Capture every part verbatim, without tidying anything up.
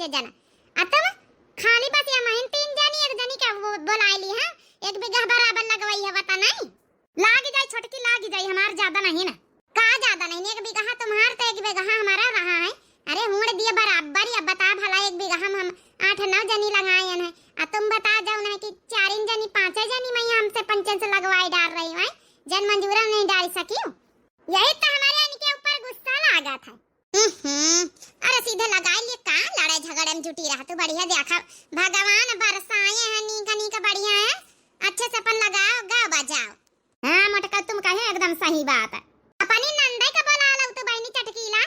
जना। आ तब खाली बस ये महीन तीन जनी, एक जनी के वो बोलाए ली, हाँ? एक बीघा बराबर लगवाई है, बता नहीं? लाग जाई छोटकी, लाग जाई, हमार ज्यादा नहीं ना। का ज्यादा नहीं, एक बीघा तुम्हार तो एक बीघा हमारा रहा है। अरे हुड़ दिए बराबर, अब बता भला, एक बीघा हम, हम आठ नौ जनी लगाए हैं, आ तुम बता जाओ ना कि चारिन जनी, पाँचे जनी मैं हमसे पंचन से लगवाए डाल रही हूँ, जन मंजूरा नहीं डाल सकी हूँ। यही तो हमारे इनके ऊपर गुस्सा लागा था। हम्म, अरे सीधे लगाई लिए, का लड़ाई झगड़े में जुटी रहा तू? बढ़िया देखा, भगवान बरसाए हैं, नीक नीक बढ़िया है, अच्छे से अपन लगाओ, गाओ बजाओ। हाँ मोटका, तुम कहे एकदम सही बात है। अपनी नंदे का बोला लो तू बहनी चटकीला।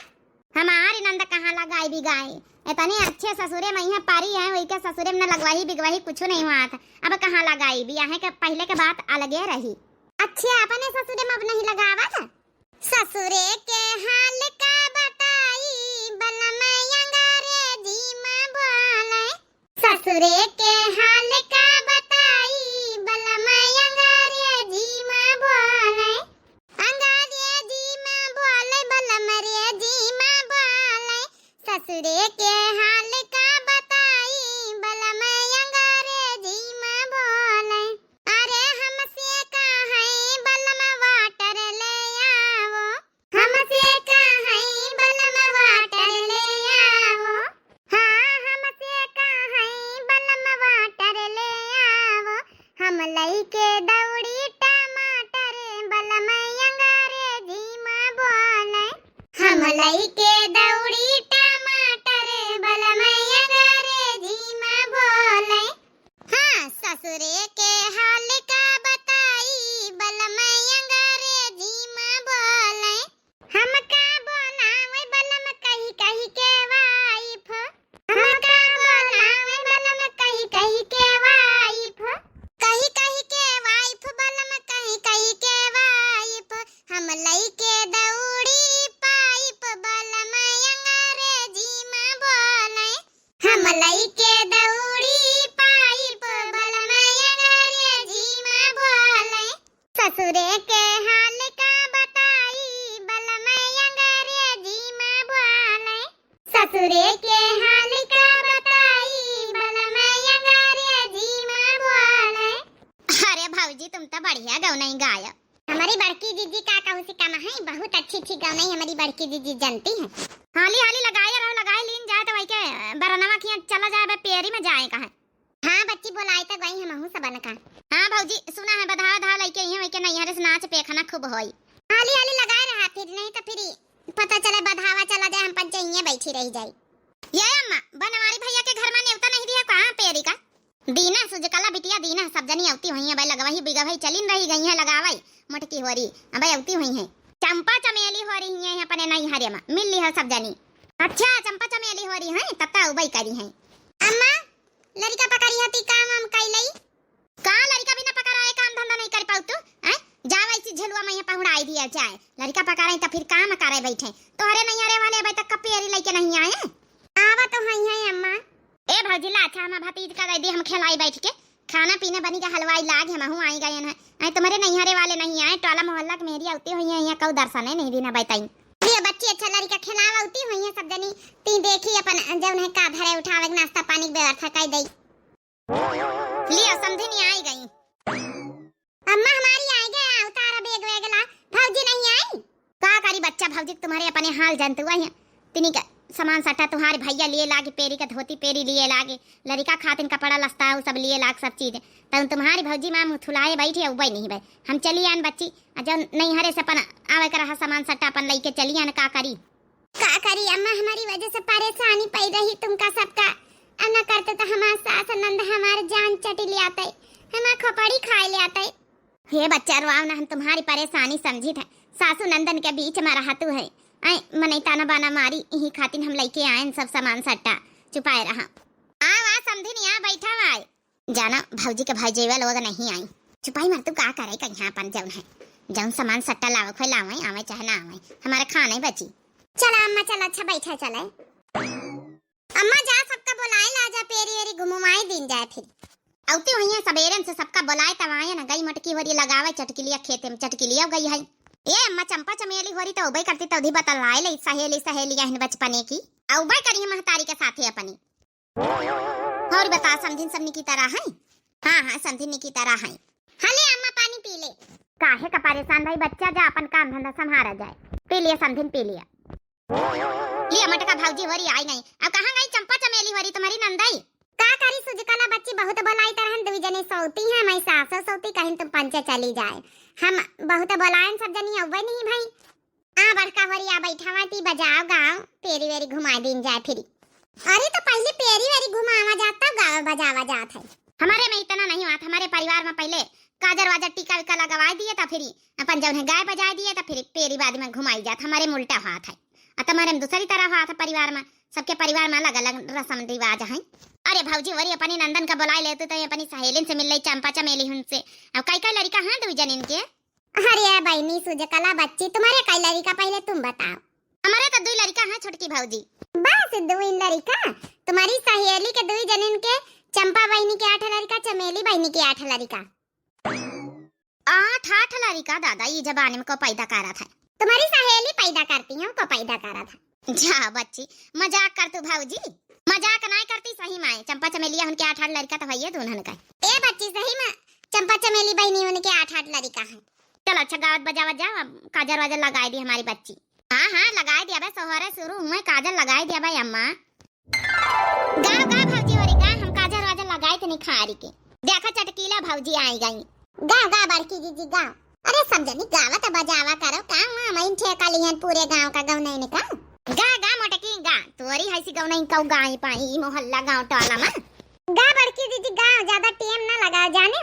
हमारी नंद कहाँ लगाई भी गाई, इतने अच्छे ससुरे में यहाँ पारी है, वही के ससुरे में न लगवाही बिगवाही कुछ नहीं हुआ था। अब कहाँ लगाई भी, यहाँ के पहले के बात अलगे रही। अच्छे अपने ससुरे में अब नहीं लगावा था। ससुरे के हाल का बताई, बलम अंग्रेजी में बोले। ससुरे के हाल का बताई, बलम अंग्रेजी में बोले। अंग्रेजी में बोले, बलम अंग्रेजी में बोले। ससुरे के हाल का बताई, बलम अंग्रेजी में बोले। अरे हमसे कहे बलम water ले आवो, हमसे कहे बलम water ले आवो। हाँ, हमसे कहे बलम water ले आवो, हम लइके दौड़ी टमाटर, बलम अंग्रेजी में बोले। हम लइके दौड़ी टमाटर, बलम अंग्रेजी में बोले। हाँ, ससुरे के हाल का बताई, बलम अंग्रेजी में बोले। हमका बोलावे बलम कही कही के wife, हमका बोलावे बलम कही कही के wife, कही कही के wife, बलम कही कही के wife, हम लइके दौड़ी pipe, बलम अंग्रेजी में बोले। हम लइके दौड़ी pipe, बलम अंग्रेजी में बोले। ससुरे के हाल का बताई, बलम अंग्रेजी में बोले। ससुरे के हाल का बताई, बलम अंग्रेजी में बोले। अरे भौजी, तुम तो बढ़िया गौनई गायो। हमारी बड़की जीजी का कहूँ से कम है, बहुत अच्छी अच्छी गौनई हमारी बड़की जीजी जानती हैं। हाली हाली लगाए रहो, लगाए लीन जाए तो वही के बरनवा खिया चला जाए, बे पेरी में जाए कहाँ। हाँ बच्ची, बोलाए तो गई हमहू सबन का। हाँ भौजी, सुना है बधावा धावा लइके इहे वही के नैहरे से नाच पेखना खूब होई। हाली हाली लगाए रहा फिर, नहीं तो फिर पता चले बधावा चला जाए, हम पंचे इहे बैठी रह जाई। ये अम्मा, बनवारी भैया के घर में नेवता नहीं दिया कहाँ पेरी का? दीना, सुजकला बिटिया दीना, सब जनी अउती हुई हैं, अबे लगवही बिगवही चलिन रही गई हैं लगावई, मोटकी होरी, अबे अउती हुई हैं। चंपा चमेली होरी हैं अपने नैहरे में, मिल ली हो सब जनी। अच्छा, चंपा चमेली होरी हैं, तब तो अउबई करी हैं। अम्मा, लड़िका पकड़ी हती काम हम कैलई। का लड़िका बिना पकड़ाए काम धंधा नहीं कर पाऊ तू, हैं? जावा इसी झुलुआ में यहाँ पहुड़ाई दिया जाए। लड़िका पकड़ाए तो फिर काम करे बैठे। तोहरे नैहरे वाले अबे तक का पेरी लइके नहीं आए। आवा तो हई है अम्मा। ए भौजी, ला अच्छा, हम भतीज का दे दी, हम खिलाई बैठ के। खाना पीना बनी के हलवाई लाग, हमहू आई गए हैं। आए तुम्हारे नैहरे वाले नहीं आए, टोला मोहल्ला के मेरी अउती हुई है, यहाँ कऊ दर्शने नहीं देना बैताई। ये बच्ची अच्छा लड़िका खिलावा अउती हुई है सब जनी। ती देखी अपन जौन है का धरे उठावे के नाश्ता पानी के व्यवस्था कर दई। लिया समधिनी आई गई। अम्मा हमारी आई गए, उतारा बैग वैग ला। भौजी नहीं आई? का करी बच्चा, भौजी तुम्हारे अपने हाल जानते हुआ है। तिनी का सामान सट्टा तुम्हारे भैया लिए लागे, पेरी का धोती पेरी लिए लागे, लड़िका खातिन कपड़ा लस्ता उ सब लिए लाग सब चीज। तब तुम्हारी भौजी माँ मुथुलाए बैठी है, उबई नहीं बे। हम चली आन बच्ची, आ जौन नैहरे से अपन आवे का रहा सामान सट्टा अपन लइके चली आन, का करी? का करी अम्मा, हमारी वजह से परेशानी पई रही तुमका सबका। अ न करते तो हमार सास नंद हमार जान चटी लियाते, हमार खोपड़ी खाए लियाते। हे बच्चा, रोआव ना, हम तुम्हारी परेशानी समझी थे। सासू नंदन के बीच में रहतू है। ऐ मनई ताना बाना मारी, इही खातिन हम लइके आयन सब सामान सट्टा। चुपाए रहा। आव, आ समधिनी, आ बैठा आए। जाना भौजी के भाई जेवा लोग नहीं आई। चुपाई मर, तू का करे कहीं अपन जौन है, जौन सामान सट्टा लावे खोए लावे, आवे चाहे ना आवे, हमारे खाना ही बची। चला अम्मा, चला, अच्छा बैठा चले। अम्मा जा सबका बोलाए ला जा, पेरी एरी घुमुवाई दिन जाए फिर। अउती हुई है सबेरन से सबका बोलाए तब आए ना, गई मोटकी होरी लगावे चटकिलिया खेते में, चटकिलिया गई है। ए अम्मा चंपा चमेली होरी तो उबई करती तो उधी बतलाए ले सहेली सहेलिया हिन बचपने की। अउबे करी है महतारी के साथे अपनी। और बता, समधिन सब निकी तरह है? हाँ, हाँ, समधिन निकी तरह है। हले अम्मा, पानी पी ले। काहे का परेशान भाई बच्चा, जा अपन काम धंधा संभारा जाए। पी लिया समधिन, पी लिया। लिया मटका भौजी होरी आई गई। अब कहाँ गई चंपा चमेली होरी तुम्हारी नंदई? का करी सुजकला बच्ची, बहुत बोलाई तरहन दुई जने सौती हैं, मैं सासो सौती कहिन तुम पंचे चली जाए। हम बहुत बोलायन सब जनी अउबे नहीं भाई। आ बड़का होरी आ बैठा हुआ ती बजाओ गाओ, पेरी वेरी घुमा दीन जाए फिरी। अरे तो पहले पेरी वेरी घुमावा जात तब गावा बजावा जात है। हमारे में इतना नहीं हुआ था, हमारे परिवार में पहले काजर वाजर टीका वीका लगवाए दिए था फिरी अपन जौन है गाय बजाए दिए था फिरी पेरी बाद में घुमाई जात, हमारे में उल्टा हुआ था। आ तुम्हारे में दूसरी तरह हुआ था परिवार में, सबके परिवार में अलग अलग रस्म रिवाज है। अरे भौजी वरी अपनी नंदन का बुलाए लेते तो अपनी सहेलिन से मिल ले चंपा चमेली उनसे। अब कई कई लड़का हैं दुई जनिन के। अरे बहनी सुजकला बच्ची, तुम्हारे कई लड़का पहले तुम बताओ। हमारे तो दुई लड़का हैं छोटकी भौजी। बस दुई लड़का? तुम्हारी सहेली के दुई जनिन के, चंपा बहनी के आठ लड़का, चमेली बहनी के आठ लड़का। आठ आठ लड़का दादा ई जमाने में को पैदा करा था? तुम्हारी सहेली पैदा करती है, को पैदा करा था। जा बच्ची, मजाक कर तू भौजी, मजाक नाय करती सही माए। चंपा चमेलिया उनके आठ आठ लड़का तो भैया दुल्हन का। ए बच्ची सही में चंपा चमेली बहनी उनके आठ आठ लड़का है। चल अच्छा गावत बजावत जाओ, अब काजर वाजर लगाए दी हमारी बच्ची। हाँ हाँ लगाए दिया बे, सोहरे शुरू हुए काजर लगाए दिया बे अम्मा। गाओ गाओ भौजी होरी गाओ, हम काजर वाजर लगाए थे निखारी के। देखा चटकीला भौजी आई गई। गाओ गाओ बड़की जीजी गाओ। अरे सब जनी गावत बजावा करो, का वहाँ मइन ठेका लिहन पूरे गाँव का गौनैन का। गा गा मोटकी गा, तोरी हैसी गौनैन कौ गाई पाई ई मोहल्ला गाँव टोला में। गा बड़की जीजी गाओ, ज्यादा टेम ना लगाओ जाने।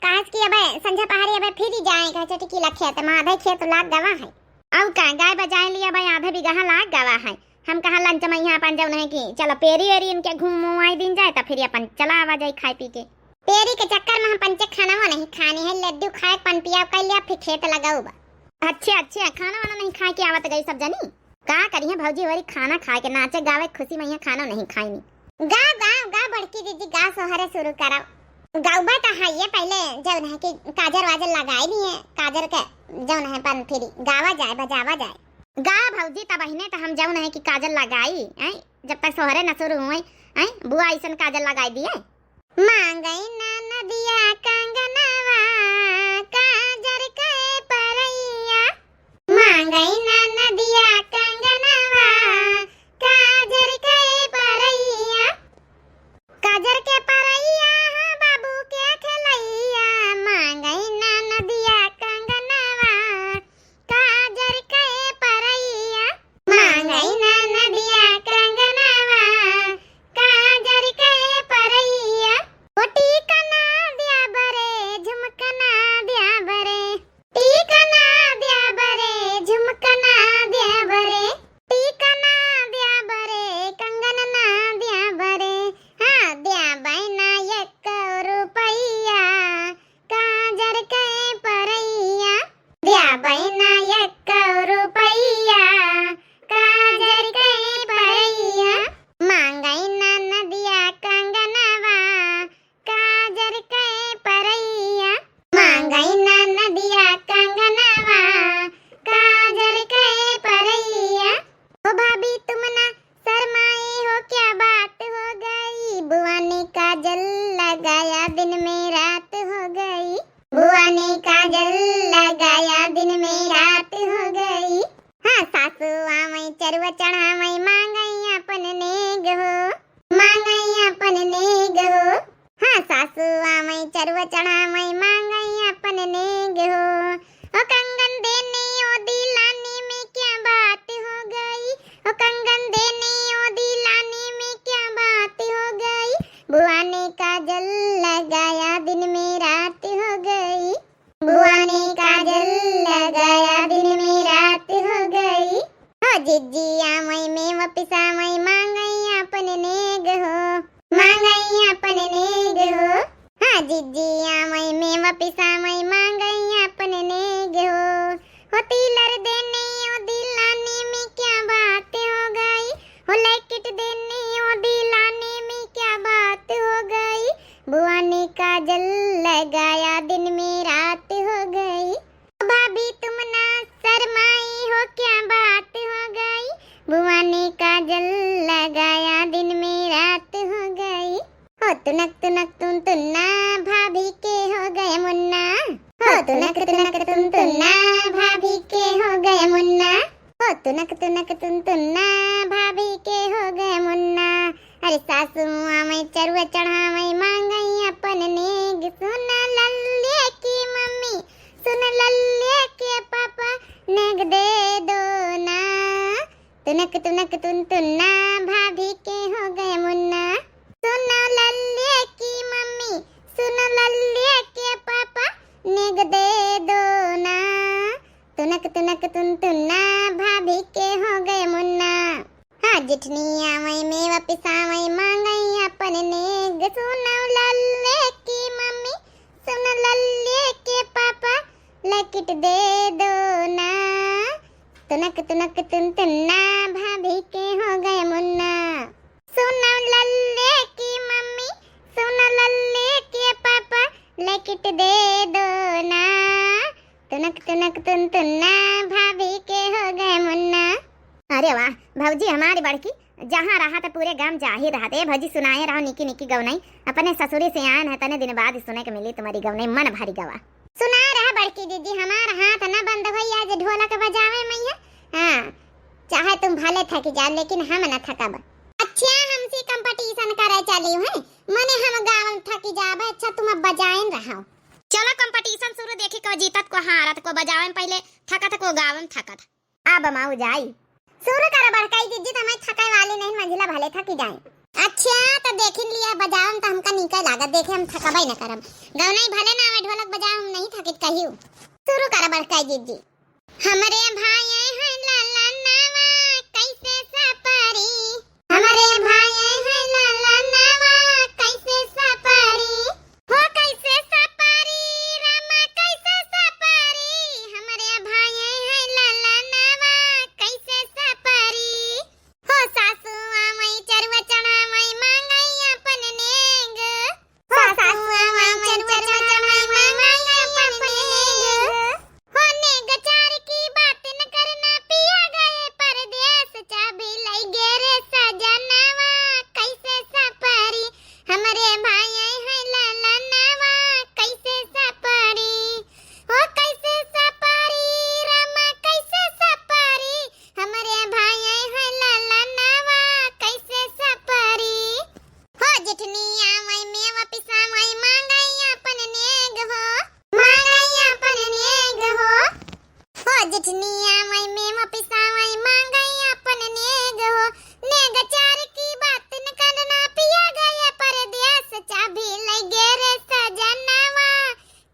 काहे कि अबे संझा पहाड़ी अबे फिर ही जाए, कहे चटकीला खेत में आधे खेत लाग गवा है। अउ का गाय बजाए लिया अबे आधे बिगहा लाग गवा है। हम कहा लंच में यहाँ अपन जौन है कि चलो पेरी एरी इनके घूम आई दिन जाए तो फिर अपन चला आवा जाए खाए पी के। पेरी के चक्कर में हम पंचे खाना वो नहीं खाने है, लड्डू खाए पन पिया कर लिया फिर खेत लगाऊ बा। अच्छे अच्छे खाना वाना नहीं खाए के आवत गई सब जनी। का करिए भौजी होरी खाना खाए के नाचे गावे खुशी में यहाँ खाना नहीं खाइनी। गाओ गाओ गाओ बड़की दीदी गाओ सोहरे शुरू कराओ। गौबा तो है ये पहले जौन है कि काजर वाजर लगाई नहीं है, काजर के जौन है पन फिरी गावा जाए बजावा जाए। गा भौजी तब बहिने तो हम जौन है कि काजर लगाई, हैं? जब तक सोहरे न शुरू हुए, हैं? बुआ ऐसन काजर लगाई दिए। मांगई ना नदिया कंगनवा काजर के परैया। मांगई ना नदिया कंगनवा काजर के परैया। काजर के परैया हाँ बाबू के खेलैया। मांगई ना नदिया कंगनवा काजर के परैया। मांगई ना नदिया कंगनवा काजर के परैया। ओ टीका ना द्या बरे झुमका ना द्या बरे। टीका ना द्या बरे झुमका ना द्या बरे। टीका ना द्या बरे कंगन ना द्या बरे। हाँ द्या बैना एक रुपैया काजर के परैया। द्या बैना एक रुपैया काजर के परैया। मांगई ना नदिया कंगनवा काजर के परैया। मांगई ना नदिया कंगनवा काजर के परैया। ओ भाभी तुम ना शर्माए हो क्या बात हो गई। बुआ ने काजल लगाया दिन में रात हो गई। बुआ ने काजल लगाया दिन में रात हो गई। हाँ सासू आवई चरुआ चढ़ावई मांगई अपन नेग हो। मांगई अपन नेग हो। हाँ सासू आवई चरुआ चढ़ावई मांगई अपन नेग हो। ओ कंगन देने ओ दिलाने में क्या बात हो गई। ओ कंगन देने ओ दिलाने में क्या बात हो गई। बुआ ने काजल लगाया दिन में रात हो गई। बुआ ने काजल लगाया दिन में रात हो गई। हो जिज्जी आवई में वापिस आवई मांगई अपन नेग हो। मांगई अपन नेग हो। हाँ जिज्जी आवई में वापिस आवई मांगई अपन नेग हो। हो तीलर देने ओ दिलाने में क्या बात हो गई। हो लैकेट देने ओ दिलाने में क्या बात हो गई। बुआ ने काजल लगाया दिन में रात हो गई। भाभी तुम ना शर्माई हो क्या बात हो गई। बुआ ने काजल लगाया दिन में रात हो तुनक तुनक तुनतुन्ना, भाभी के हो गए मुन्ना। अरे सासू आवै चरुआ चढ़ावै, मांगै अपन नेग। सुन लल्ले की मम्मी, सुन लल्ले के पापा, नेग दे दो ना। तुनक तुनक तुनतुन्ना, भाभी के हो गए मुन्ना। सुन लल्ले की मम्मी, सुन लल्ले के पापा, नेग दे दो ना। तुनक तुनक तुनतुन्ना, भाभी के हो गए मुन्ना। हाँ, जिठनी आवै मेवा पिसावै, मांगै अपन नेग। सुन लल्ले की मम्मी, सुन लल्ले के पापा, लकिट दे दो ना। तुनक तुनक तुनतुन्ना, भाभी के हो गए मुन्ना। सुन लल्ले की मम्मी, सुन लल्ले के पापा, लकिट दे दो ना। तुनक तुनक तुनतुन्ना, भाभी के हो गए मुन्ना। अरे वाह, भौजी हमारी बड़की, जहाँ रहा त पूरे गांव जाहिर रहत। ए भौजी, सुनाए रहो निकी निकी गवनई। अपने ससुरी से आयन है, तने दिन बाद ही सुने के मिली तुम्हारी गवनई, मन भरी गवा। सुना रहा बड़की दीदी, हमार हाथ न बंद होई आज ढोलक बजावे मइया। हाँ, चाहे तुम भले थक जाओ, लेकिन हम न थकब। अच्छा, हमसे competition करे चली है, मने हम गावन थक जाबे। अच्छा, तुम अब बजाइन रहो। चलो, competition शुरू, देखी को जीतत को हारत, को बजावन पहले थकत को गावन थकत। अब माऊ जाई। शुरू कर बड़काई जिज्जी, त मैं थकाई वाली नहीं, मंझिला भले थकी जाए। अच्छा, त देखिन लिया, बजावन त हमका नीका लागत, देखे हम थकबई न करब। गवनई भले ना आवे, ढोलक बजावे हम नहीं थकित कहियो। शुरू कर बड़काई जिज्जी। हमरे भाई है ललनवा, कैसे सपरी। हमरे भाई है ललनवा, कैसे सपरी। हो कैसे सपरी, रामा कैसे सपरी। हमरे भाई है ललनवा, कैसे सपरी। हो सासु आवै चरुआ चढ़ावै, मांगै अपन नेग। हो सासु आवै चरुआ चढ़ावै, मांगै अपन नेग। हो नेग चार की बात न करना, पिया गए परदेस, चाबी लई गे रे सजनवा, कैसे सपरी। हमरे भाई है ललनवा, कैसे सपरी। हो कैसे सपरी, रामा कैसे सपरी। हमरे भाई है ललनवा, कैसे सपरी। हो जिठनी आवै मेवा पिसावै, मांगै अपन नेग हो। मांगै अपन नेग हो। हो जिठनी आवै मेवा पिसावै, मांगै अपन नेग हो। नेग चार की बात न करना, पिया गए परदेस, चाबी लई गे रे सजनवा,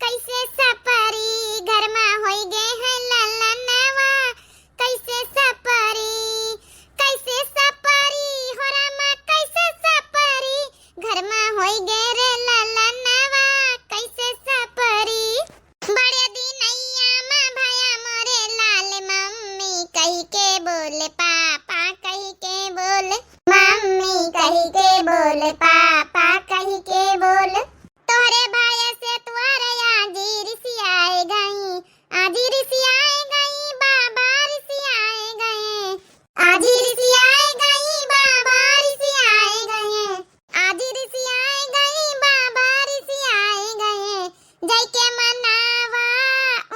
कैसे सपरी। घर मा होई गे है ललनवा, कैसे सपरी। कैसे सपरी, हो रामा कैसे सपरी। घर मा होई गे रे ललनवा, कैसे सपरी। बड़े दिनैया मा भया मोरे लाल, मम्मी कहि के बोल, पापा कहि के बोल। मम्मी कहि के बोल, पापा कहि के बोल। तोहरे भाई से तोहरे आजी रिसियाए गई, आजी रिसियाए गई, बाबा रिसियाए गए। आजी रिसियाए गई, बाबा रिसियाए गए। आजी रिसियाए गई, बाबा रिसियाए गए। जइके मनावा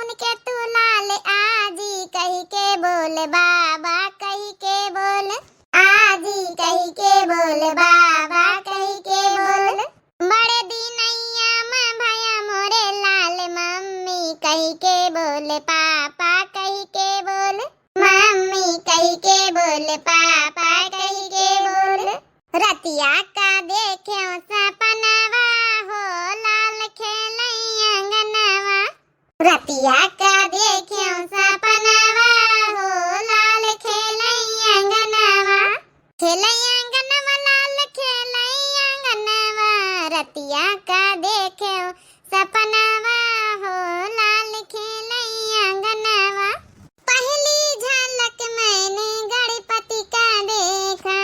उनके तू लाल, आजी कहि के बोल, बाबा कहि के बोल। आजी कहि के बोल, बाबा कहि के बोल। बड़े दिनैया मा भया मोरे लाल, मम्मी कहि के बोल, पापा कहि के बोल। मम्मी कहि के बोल, पापा कहि के बोल। रतिया का देखेउ सपनवा हो, लाल खेलइ अंगनवा। रतिया का देखेउ सपनवा हो, लाल खेलइ अंगनवा। खेलइ अंगनवा लाल खेलइ अंगनवा। रतिया का देखेउ सपनवा हो, लाल खेलइ अंगनवा। पहली झलक मैंने गणपति का देखा।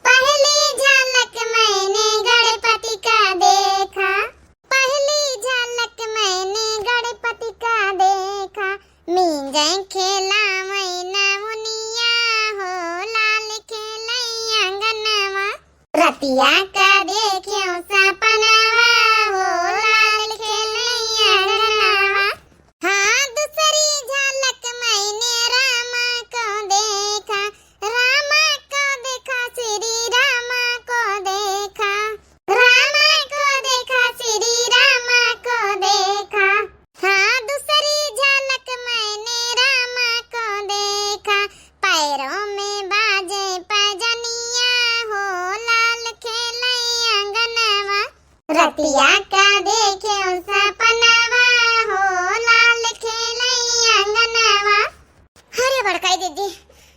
पहली झलक मैंने गणपति का देखा। पहली झलक मैंने गणपति का देखा। मींजइ खेलावइ नमुनिया हो, लाल खेलइ अंगनवा। रतिया का देखेउ सपनवा हो, लाल खेलइ अंगनवा। हाँ, दूसरी झलक मैंने रामा को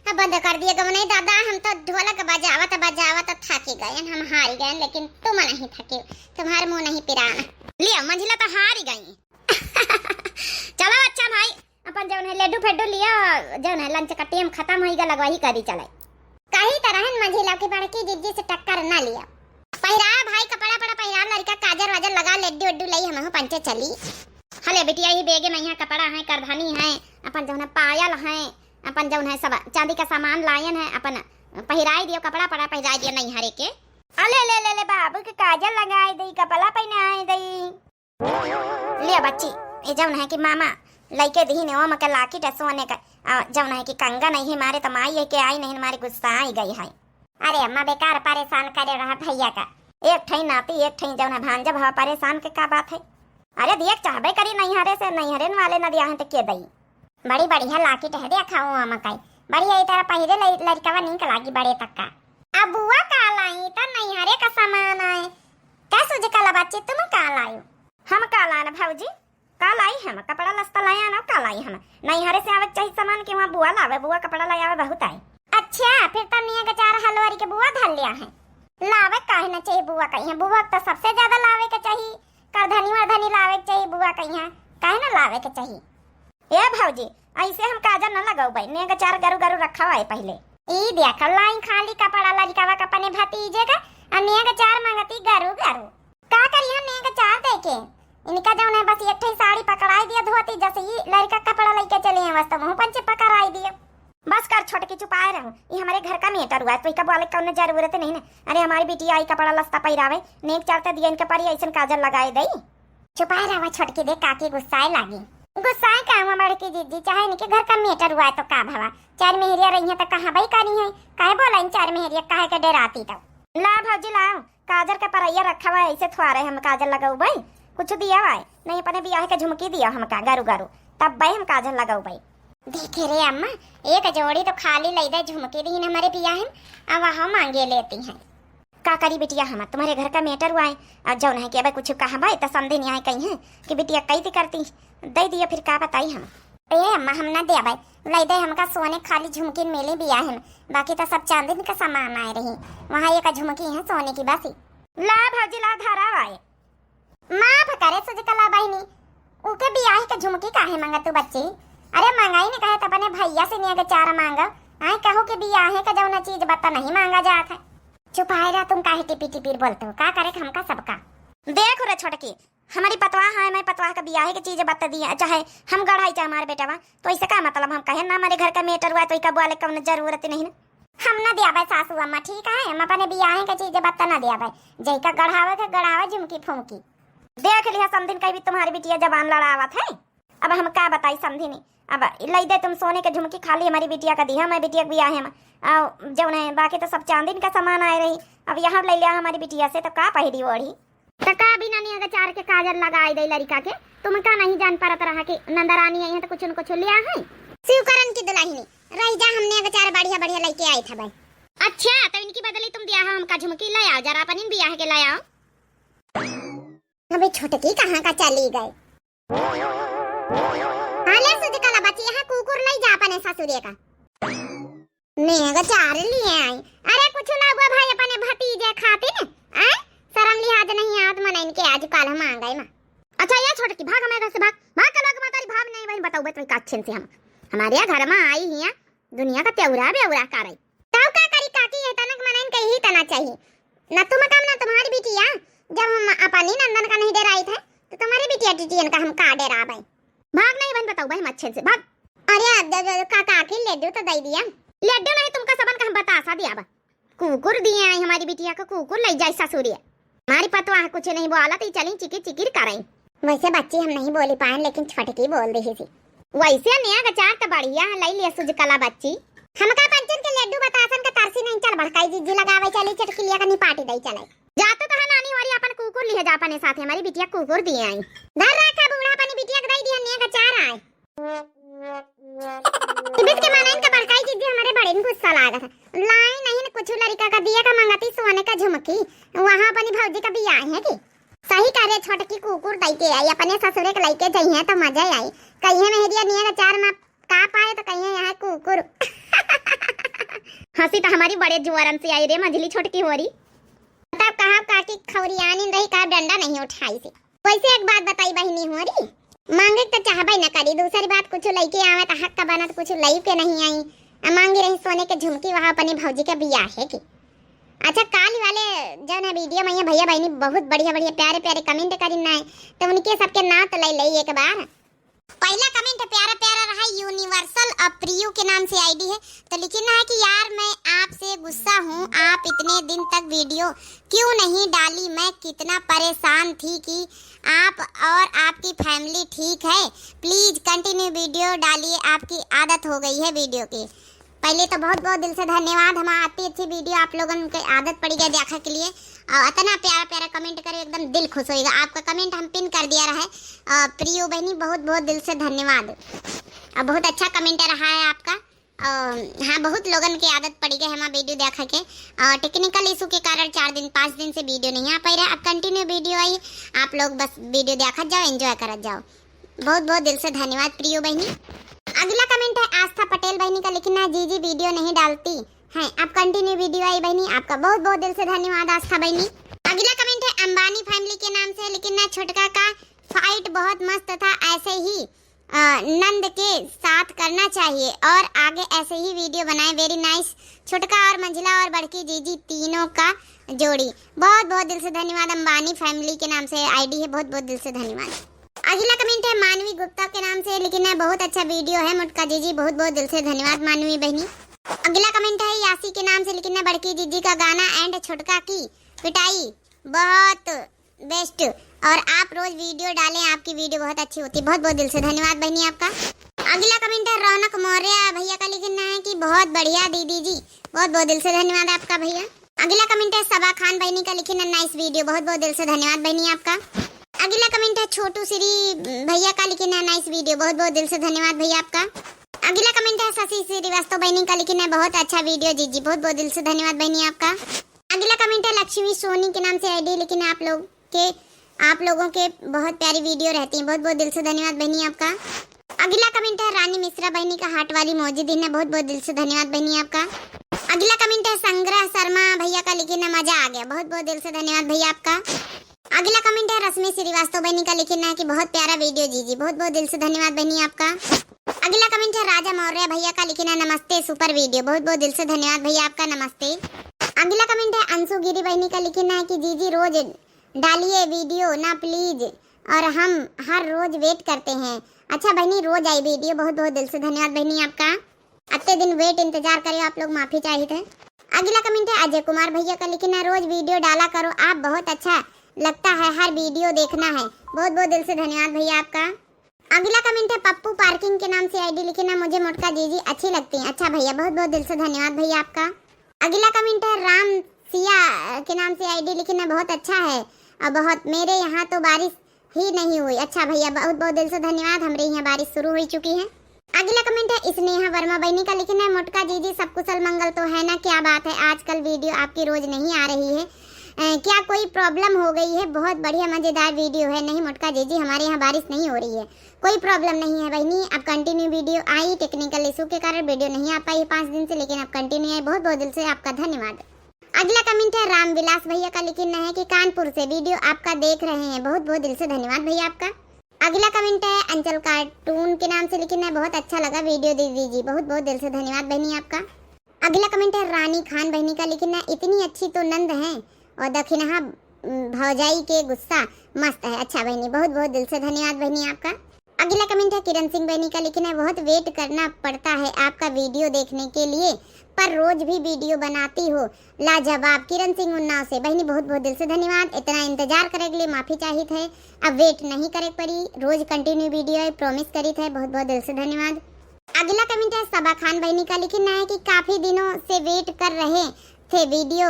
अब बंद कर दिया गवनई दादा, हम तो ढोलक बजावत बजावत थाकी गए, हम हारी गए, लेकिन तुम नहीं थके, तुम्हारे मुंह नहीं पिराना। लिया मंझिला तो हारी गई। चलो अच्छा भाई, अपन जौन है लड्डू फेड्डू लिया, जौन है लंच का टाइम खत्म होइगा, लगवाही करी चले। कही तरहन मंझिला के बड़की जिज्जी से टक्कर ना लिया। पहिरा भाई कपड़ा पड़ा पहिरा, लड़का काजर वाजर लगा, लड्डू उड्डू लई, हमहू पंचे चली। हले बिटिया, ई बेगे में यहाँ कपड़ा है, करधनी है, अपन जौन है पायल है, अपन जौन है सब चांदी का सामान लायन है, अपन पहिराई दियो, कपड़ा पड़ा पहिराई दियो नैहरे के। अले ले ले ले, बाबू के काजर लगाई दई, कपड़ा पहनाई दई। ले बच्ची, ये जौन है कि मामा लइके दिहिन ओम के लाकिट है सोने का, आ, जौन है कि कंगन है हमारे तो माई है के आई नहीं, हमारे गुस्सा आई गई है। अरे अम्मा, बेकार परेशान करे रहा भैया का, एक ठई नाती एक ठई जौन है भांजा भवा, परेशान के का बात है? अरे दिए के चाहबे करी नैहरे से, नैहरे वाले न दिया है तो के दई? बड़ी बढ़िया लाकिट है, देखाओ अम्मा काई, बढ़िया ई तरह पहिरे लइ-, लड़कवा नीक लागी बड़े तक का। अब बुआ का लाई तो नैहरे का सामान आए, का सूझ कला बच्ची तुम का लायो? हम का लान भौजी, का लाई हम? कपड़ा लस्ता लाया ना, का लाई हम? नैहरे से आवे के चाही सामान कि वहाँ बुआ लावे, बुआ कपड़ा ले आवे बहुत आई। अच्छा, फिर तो नेग चार हलवारी के बुआ धर लिया है। लावे काहे न चाही बुआ कहीं, बुआ तो सबसे ज्यादा लावे के चाही, करधनी वरधनी लावे के चाही बुआ कहीं, काहे न लावे के चाही? ए भौजी, ऐसे हम काजर न लगौबै, नेग चार गरु गरु रखा है पहले। ई देख लाई खाली कपड़ा लड़कावा का अपने भतीजे का, आ नेग चार मंगती गरु गरु। का करी हम नेग चार देके? इनका जौन है बस एक ठे साड़ी पकड़ाई दिया धोती, जैसे ही लड़का कपड़ा लेके चले हैं, बस तो मुँह पंचे पकड़ाई दिया। बस कर छोटकी, चुपाए रहू, ये हमारे घर का matter हुआ है, तो इका बोले कौनो जरूरत नहीं ना। अरे हमारी बिटिया आई कपड़ा लस्ता पहिरावे, नेग चार ते दिया इनके परी ऐसन काजर लगाए दई। चुपाए रहा छोटकी, देख काकी गुस्साए लागी। गुस्साए का हुआ बड़की जिज्जी, चाहे इनके घर का matter हुआ है तो का भवा, चार मेहरिया रही है तो कहाँ भाई करी है, काहे बोला इन चार मेहरिया काहे के डराती तो। ला भौजी लाओ, काजर के परैया रखा हुआ है, ऐसे थोड़े हम काजर लगौबै, कुछ दिया हुआ है नहीं, अपने बियाह के झुमकी दिया हमका गरु गरु, तब भाई हम काजर लगौबै। देखे रे अम्मा, एक जोड़ी तो खाली लई दे झुमकी दीन हमारे बियाह में, अब वहाँ मांगे लेती हैं। का करी बिटिया, हम तुम्हारे घर का matter हुआ है, और जौन है कि अब कुछ कहबै तो समझे नहीं आए कहीं है कि बिटिया कैदी करती, दे दिया फिर का बताई हम। ए अम्मा, हम ना देबै, लई दे हमका सोने खाली झुमकी मिली बियाह में, बाकी तो सब चांदी का सामान आए रही, वहाँ एक झुमकी है सोने की बस। ला भौजी ला धरा आए। माफ करे सुजकला बहिनी, उके बियाह के झुमकी काहे मांगा तू बच्ची? अरे मांगा ही नहीं कहे तो अपने भैया से नेग चार मांगा। आए कहो कि बियाह के जौन चीज बता नहीं मांगा जात है। चुपाए रहा तुम, काहे टिपी टिपी बोलते हो? का करे हमका सबका। देख रे छोटकी, हमारी पतवाह है, मैं पतवाह का बियाह के चीज बता दिया, चाहे हम गढ़ाई चाहे हमारे बेटवा, तो ऐसे का मतलब? हम कहे ना हमारे घर का matter हुआ है, तो इका बोले कौन जरूरत नहीं ना। हम ना देबै सासू अम्मा, ठीक है? हम अपने बियाहे के चीज बत्ता ना देबै। जैका गढ़ावे के गढ़ावे झुमकी फुमकी। देख लिहा समधिन, कहीं भी तुम्हारी बिटिया जबान लड़ावत है। अब हम का बताई समधिनी, अब लई दे तुम सोने के झुमकी खाली हमारी बिटिया का दिया, मैं बिटिया के बियाहे में। आ, जौन है, बाकी तो सब चांदिन का सामान आए रही। अब यहाँ लई लिया हमारी बिटिया से तो का पहिरी ओढ़ी? त का बिना नेग चार के काजर लगाई दे लड़का के? तुमका नहीं जान परत रहा कि नंदरानी आई है तो कुछ न कुछ लिया है। शिवकरण की दुल्हनी, रही जा, हम नेग चार बढ़िया बढ़िया लइके आई था भाई। अच्छा, तो इनकी बदली तुम दिया हो हमका झुमकी, ले आओ जरा अपन इन बियाह के ले आओ। अबे छोटकी कहाँ का चली गए? हाँ ले सुजकला बच्ची, यहाँ कुकुर ले जा अपने ससुरे का। नेग चार लिए आई। अरे कुछ ना हुआ भाई, अपने भतीजे खातिर, आय? शर्म लिहाज नहीं आवत मनइन के आज काल हम आ गए माँ। अच्छा ये छोटकी, भाग हमारे घर से, भाग, भाग, कल के मातारी भाव नहीं बहन बताऊ बत का अच्छे से हम, हमारे यहाँ घर में आई हिया, दुनिया का तेउरा बेउरा करे। तब का करी काकी, ये तनक मनइन के ही तना चाहिए। न तुम काम ना तुम्हारी बिटिया, जब हम अपनी नंदन का नहीं डराई थे, तो तुम्हारी बिटिया टिटियन का हम का डराबै? भाग नहीं बहन बताऊ बहन अच्छे से, भाग। अरे अब जब का काकी लड्डू तो दे दिया। लड्डू नहीं तुमका सबन का हम बतासा दिया बा। कुकुर दिए आई हमारी बिटिया का, कुकुर ले जाए ससुरिया। हमारी पतवाह कुछ नहीं बोला तो चली चिकिर चिकिर करें। वैसे बच्ची हम नहीं बोली पाए, लेकिन छोटकी बोल दी थी। वैसे नेग चार तो बढ़िया है, ले लिया सुजकला बच्ची। हमका पंचन के लड्डू बतासन का तरसी नहीं, चल बड़काई जिज्जी लगावे चली, चटकिलिया का निपाटी दई चले। जाते तो है नानी वाली अपन कुकुर लिहे जा अपने साथ, हमारी बिटिया कुकुर दिए आई। धर रखा बूढ़ा अपनी बिटिया के दई दिया नेग चार आए। इबित के माने इनका बड़काई जिज्जी हमारे बड़े गुस्सा लागत है। लाई नहीं न कुछ लड़का का दिया का मंगती सोने का झुमकी, वहाँ अपनी भौजी का बियाह है कि? सही करे छोटकी कुकुर दई के आई, अपने ससुरे के लइके जइहे तो मजा आई। कहिए नहीं दिया निया चार में का पाए तो कहिए यहाँ कुकुर। हँसी तो हमारी बड़े जुआरन से आई रे, मझली छोटकी होरी। तब कहाँ काकी खौरियानी रही, का डंडा नहीं उठाई से। वैसे एक बात बताई बहिनी होरी, मांगे तो चाहबे न करी, दूसरी बात कुछ लइके आवे तो हक का बनत कुछ लइके नहीं आई। आ मांगी रही सोने के झुमकी, वहाँ अपनी भौजी के बियाह है कि। अच्छा, काल वाले जौन है वीडियो में ये भैया बहिनी बहुत बढ़िया बढ़िया प्यारे प्यारे कमेंट करिन ना है, तो उनके सबके नाम तो ले ले एक बार। पहला कमेंट प्यारा प्यारा रहा, यूनिवर्सल और प्रियू के नाम से आईडी है, तो लिखिन है कि यार मैं आपसे गुस्सा हूँ, आप इतने दिन तक वीडियो क्यों नहीं डाली, मैं कितना परेशान थी कि आप और आपकी फैमिली ठीक है, प्लीज कंटिन्यू वीडियो डालिए, आपकी आदत हो गई है वीडियो की। पहले तो बहुत बहुत दिल से धन्यवाद, हम अच्छी अच्छी वीडियो आप लोगन के आदत पड़ी गई देखा के लिए, और इतना प्यारा प्यारा कमेंट करे, एकदम दिल खुश होएगा। आपका कमेंट हम पिन कर दिया रहे, और प्रियो बहनी बहुत बहुत दिल से धन्यवाद, और बहुत अच्छा कमेंट रहा है आपका। और हाँ, बहुत लोगन के आदत पड़ी गई हमारा वीडियो देखा के, और टेक्निकल इशू के कारण चार दिन पाँच दिन से वीडियो नहीं आ पाई रहा। अब कंटिन्यू वीडियो आई, आप लोग बस वीडियो देखत जाओ, एंजॉय करत जाओ। बहुत बहुत दिल से धन्यवाद प्रियो बहनी। अगला कमेंट है आस्था पटेल बहनी का, लिखना है जीजी वीडियो नहीं डालती हैं, आप कंटिन्यू वीडियो आई बहनी, आपका बहुत बहुत दिल से धन्यवाद आस्था बहनी। अगला कमेंट है अंबानी फैमिली के नाम से, लिखना है छोटका का फाइट बहुत मस्त था, ऐसे ही अ, नंद के साथ करना चाहिए और आगे ऐसे ही वीडियो बनाएं। वेरी नाइस। छोटका और मंझला और बड़की जीजी तीनों का जोड़ी। बहुत बहुत दिल से धन्यवाद। अंबानी फैमिली के नाम से आईडी है, बहुत बहुत दिल से धन्यवाद। अगला कमेंट है मानवी गुप्ता के नाम से, लिखिन है बहुत अच्छा वीडियो है मोटका जीजी, बहुत बहुत दिल से धन्यवाद मानवी बहनी। अगला कमेंट है यासी के नाम से, लिखिन है बड़की जीजी का गाना एंड छोटका की पिटाई बहुत बेस्ट, और आप रोज वीडियो डालें, आपकी वीडियो बहुत अच्छी होती है। बहुत बहुत दिल से धन्यवाद बहनी आपका। अगला कमेंट है रौनक मौर्य भैया का, लिखना है कि बहुत बढ़िया दीदी जी, बहुत बहुत दिल से धन्यवाद आपका भैया। अगला कमेंट है सबा खान बहनी का, लिखना नाइस वीडियो, बहुत बहुत दिल से धन्यवाद बहनी आपका। अगला कमेंट है छोटू श्री भैया का, लिखना नाइस वीडियो, बहुत बहुत दिल से धन्यवाद भैया आपका। अगला कमेंट है शशि श्रीवास्तव बहनी का, लिखना बहुत अच्छा वीडियो जीजी, बहुत बहुत दिल से धन्यवाद बहनी आपका। अगला कमेंट है लक्ष्मी सोनी के नाम से आईडी, लिखना आप लोग के, आप लोगों के बहुत प्यारी वीडियो रहती हैं। बहुत बहुत दिल से धन्यवाद बहनी आपका। अगला कमेंट है रानी मिश्रा बहनी का, हार्ट वाली emoji दीन है। बहुत बहुत दिल से धन्यवाद बहनी आपका। अगला कमेंट है संग्रह शर्मा भैया का, लिखना मजा आ गया। बहुत बहुत दिल से धन्यवाद भैया आपका। अगला कमेंट है रश्मि श्रीवास्तव बहनी का, लिखना है कि बहुत प्यारा वीडियो जीजी। बहुत बहुत दिल से धन्यवाद बहनी आपका। अगला कमेंट है राजा मौर्य भैया का, लिखना नमस्ते सुपर वीडियो। बहुत बहुत दिल से धन्यवाद भैया आपका, नमस्ते। अगला कमेंट है अंशु गिरी बहनी का, लिखना है कि जीजी रोज डालिए वीडियो ना प्लीज, और हम हर रोज वेट करते हैं। अच्छा बहनी, रोज आई वीडियो। बहुत बहुत दिल से धन्यवाद बहनी आपका। अत्ते दिन वेट इंतजार करे आप लोग, माफी चाहित है। अगला कमेंट है अजय कुमार भैया का, लिखना रोज वीडियो डाला करो आप, बहुत अच्छा लगता है हर वीडियो देखना है। बहुत बहुत दिल से धन्यवाद भैया आपका। अगला कमेंट है पप्पू पार्किंग के नाम से आईडी, लिखना मुझे मोटका जीजी अच्छी लगती हैं। अच्छा भैया, बहुत बहुत दिल से धन्यवाद भैया आपका। अगला कमेंट है राम सिया के नाम से आईडी, लिखना बहुत अच्छा है और बहुत, मेरे यहाँ तो बारिश ही नहीं हुई। अच्छा भैया, बहुत बहुत दिल से धन्यवाद, हमरे यहाँ बारिश शुरू हो चुकी है। अगला कमेंट है स्नेहा वर्मा बहनी का, लिखना है मोटका जीजी सब कुशल मंगल तो है ना, क्या बात है आजकल वीडियो आपकी रोज नहीं आ रही है, अ, क्या कोई प्रॉब्लम हो गई है? बहुत बढ़िया मजेदार वीडियो है। नहीं मोटका जीजी, हमारे यहाँ बारिश नहीं हो रही है, कोई प्रॉब्लम नहीं है बहनी, अब कंटिन्यू वीडियो आई, टेक्निकल इशू के कारण वीडियो नहीं आ पाई है पाँच दिन से, लेकिन अब कंटिन्यू आई। बहुत बहुत दिल से आपका धन्यवाद। अगला कमेंट है रामविलास भैया का, लिखना है कि कानपुर से वीडियो आपका देख रहे हैं, बहुत बहुत दिल से धन्यवाद भैया आपका। अगला कमेंट है अंचल कार्टून के नाम से, लिखना है बहुत अच्छा लगा वीडियो दीदी जी, बहुत बहुत दिल से धन्यवाद बहनी आपका। अगला कमेंट है रानी खान बहनी का, लिखना इतनी अच्छी तो नंद है और दखिनहा, उम, भौजाई के गुस्सा मस्त है। अच्छा बहनी, बहुत बहुत दिल से धन्यवाद बहनी आपका। अगला कमेंट है किरण सिंह बहनी का, लिखना है बहुत वेट करना पड़ता है आपका वीडियो देखने के लिए, पर रोज भी वीडियो बनाती हो, लाजवाब। किरण सिंह उन्नाव से बहनी, बहुत बहुत दिल से धन्यवाद, इतना इंतजार करे के लिए माफी चाहित है, अब वेट नहीं करे पड़ी, रोज कंटिन्यू वीडियो है, प्रॉमिस करीत है। बहुत बहुत दिल से धन्यवाद। अगला कमेंट है सबा खान बहनी का, लिखना है कि काफी दिनों से वेट कर रहे थे वीडियो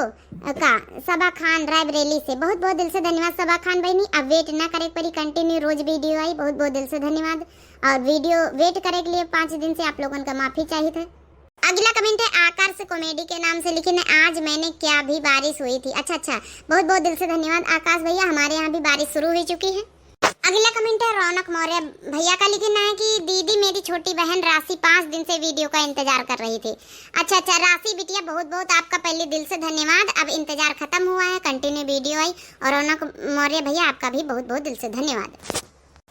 का, सबा खान रायबरेली से। बहुत बहुत दिल से धन्यवाद सबा खान बहनी, अब वेट ना करे पड़ी, कंटिन्यू रोज वीडियो आई। बहुत बहुत दिल से धन्यवाद, और वीडियो वेट करे के लिए पाँच दिन से आप लोगन का माफी चाहित है। अगला कमेंट है आकाश कॉमेडी के नाम से, लिखिन है आज मैंने क्या भी बारिश हुई थी। अच्छा अच्छा, बहुत बहुत दिल से धन्यवाद आकाश भैया, हमारे यहाँ भी बारिश शुरू हो चुकी है। अगला कमेंट है रौनक मौर्य भैया का, लिखिन है कि दीदी, मेरी छोटी बहन राशि पाँच दिन से वीडियो का इंतजार कर रही थी। अच्छा अच्छा, राशि बिटिया, बहुत बहुत आपका पहले दिल से धन्यवाद। अब इंतजार खत्म हुआ है, कंटिन्यू वीडियो आई। और रौनक मौर्य भैया, आपका भी बहुत बहुत दिल से धन्यवाद।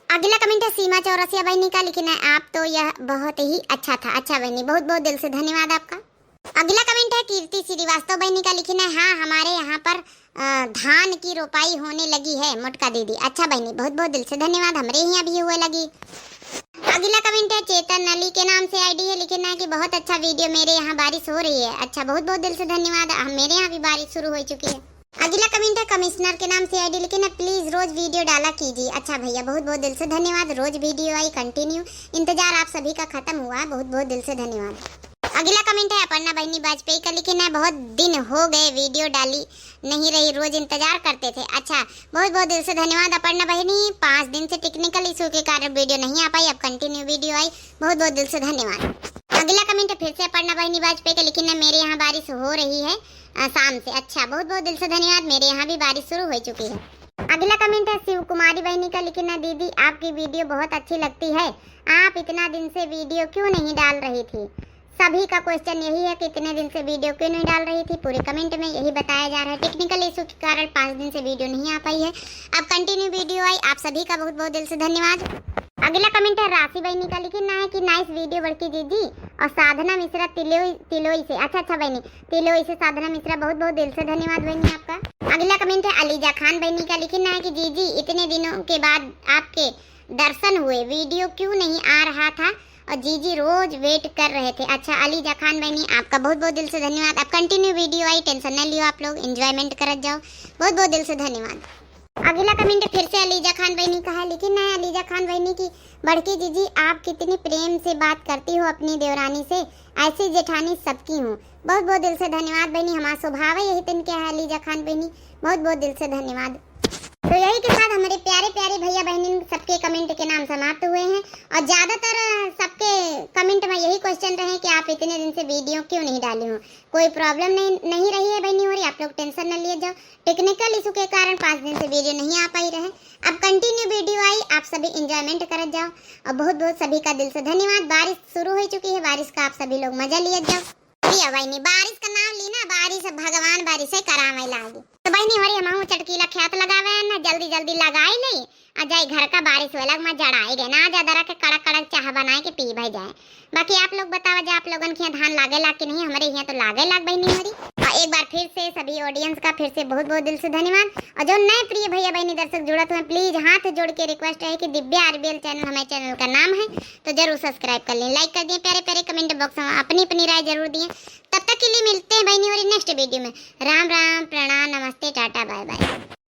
अगला कमेंट है सीमा चौरसिया बहनी का, लिखिन है आप तो यह बहुत ही अच्छा था। अच्छा बहनी, बहुत बहुत दिल से धन्यवाद आपका। अगला कमेंट है कीर्ति श्रीवास्तव बहनी का, लिखिन है हाँ, हमारे यहाँ पर अ, धान की रोपाई होने लगी है मोटका दीदी। अच्छा बहनी, बहुत बहुत दिल से धन्यवाद, हमरे यहाँ भी हुए लगी। अगला कमेंट है चेतन अली के नाम से आईडी है, लिखिन है कि बहुत अच्छा वीडियो, मेरे यहाँ बारिश हो रही है। अच्छा, बहुत बहुत दिल से धन्यवाद, हम, मेरे यहाँ भी बारिश शुरू हो चुकी है। अगला कमेंट है कमिश्नर के नाम से आईडी, लिखिन है प्लीज रोज वीडियो डाला कीजिए। अच्छा भैया, बहुत बहुत दिल से धन्यवाद, रोज वीडियो आई कंटिन्यू, इंतजार आप सभी का खत्म हुआ है, बहुत बहुत दिल से धन्यवाद। अगला कमेंट है अपर्णा बहनी वाजपेयी का, लिखिन है बहुत दिन हो गए वीडियो डाली नहीं रही, रोज इंतजार करते थे। अच्छा, बहुत बहुत दिल से धन्यवाद अपर्णा बहनी, पाँच दिन से टेक्निकल इशू के कारण वीडियो नहीं आ पाई, अब कंटिन्यू वीडियो आई, बहुत बहुत दिल से धन्यवाद। अगला कमेंट है फिर से अपर्णा बहनी वाजपेयी का, लिखिन है मेरे यहाँ बारिश हो रही है अ, शाम से। अच्छा, बहुत बहुत दिल से धन्यवाद, मेरे यहाँ भी बारिश शुरू हो चुकी है। अगला कमेंट है शिव कुमारी बहनी का, लिखिन है दीदी, आपकी वीडियो बहुत अच्छी लगती है, आप इतना दिन से वीडियो क्यों नहीं डाल रही थी? सभी का क्वेश्चन यही है कि इतने दिन से वीडियो क्यों नहीं डाल रही थी। पूरे कमेंट में यही बताया जा रहा है, टेक्निकल इशू के कारण पाँच दिन से वीडियो नहीं आ पाई है। अब कंटिन्यू वीडियो आई, आप सभी का बहुत बहुत दिल से धन्यवाद। अगला कमेंट है राशि बहनी का, लिखिन है कि नाइस वीडियो बड़की दीदी, और साधना मिश्रा तिलोई, तिलोई से। अच्छा अच्छा बहनी, तिलोई से साधना मिश्रा, बहुत बहुत दिल से धन्यवाद बहनी आपका। अगला कमेंट है अलीजा खान बहनी का, लिखिन है कि जीजी, इतने दिनों के बाद आपके दर्शन हुए, वीडियो क्यों नहीं आ रहा था और जीजी रोज वेट कर रहे थे। अच्छा अलीजा खान बहनी, आपका बहुत बहुत दिल से धन्यवाद। अब कंटिन्यू वीडियो आई, टेंशन न लियो आप लोग, एंजॉयमेंट करत जाओ। बहुत बहुत दिल से धन्यवाद। अगला कमेंट फिर से अलीजा खान बहनी का है, लिखिन है अलीजा खान बहनी की, बड़की जीजी, आप कितनी प्रेम से बात करती हो अपनी देवरानी से, ऐसी जेठानी सबकी हूँ। बहुत बहुत दिल से धन्यवाद बहनी, हमारा स्वभाव है यही तन के है अलीजा खान बहनी, बहुत बहुत दिल से धन्यवाद। तो यही के साथ हमारे प्यारे प्यारे भैया बहनिन सबके कमेंट के नाम समाप्त हुए हैं। और ज़्यादातर सबके कमेंट में यही क्वेश्चन रहे कि आप इतने दिन से वीडियो क्यों नहीं डाली हो। कोई प्रॉब्लम नहीं, नहीं रही है बहनी होरी, आप लोग टेंशन न लिए जाओ। टेक्निकल इशू के कारण पाँच दिन से वीडियो नहीं आ पाई रहे। अब कंटिन्यू वीडियो आई, आप सभी एंजॉयमेंट करत जाओ। और बहुत बहुत सभी का दिल से धन्यवाद। बारिश शुरू हो चुकी है, बारिश का आप सभी लोग मजा लिए जाओ। भैया बहनी, बारिश का नाम ली ना, बारिश भगवान बारिश है करावे लागी। तो बहनी होरी, हमहू चटकीला ख्यात लगावे है ना, जल्दी जल्दी लगाई ले, आ जाए घर का बारिश वाला में जड़ाई गए ना, आ जा दरा के कड़क कड़क चाह बनाए के पी भाई जाए। बाकी आप लोग बतावा जा, आप लोगन के यहाँ धान लागे लाग कि नहीं, हमरे यहाँ तो लागे लाग बहनी होरी। और एक बार फिर से सभी ऑडियंस का फिर से बहुत बहुत दिल से धन्यवाद। और जो नए प्रिय भैया बहनी दर्शक जुड़त हुए, प्लीज हाथ जोड़ के रिक्वेस्ट है कि दिव्या आरबीएल चैनल हमारे चैनल का नाम है, तो जरूर सब्सक्राइब कर लें, लाइक कर दें, प्यारे प्यारे कमेंट बॉक्स में अपनी अपनी राय जरूर दिए। तब तक के लिए मिलते हैं बहनी होरी नेक्स्ट वीडियो में। राम राम, प्रणाम, नमस्ते, टाटा, बाय बाय।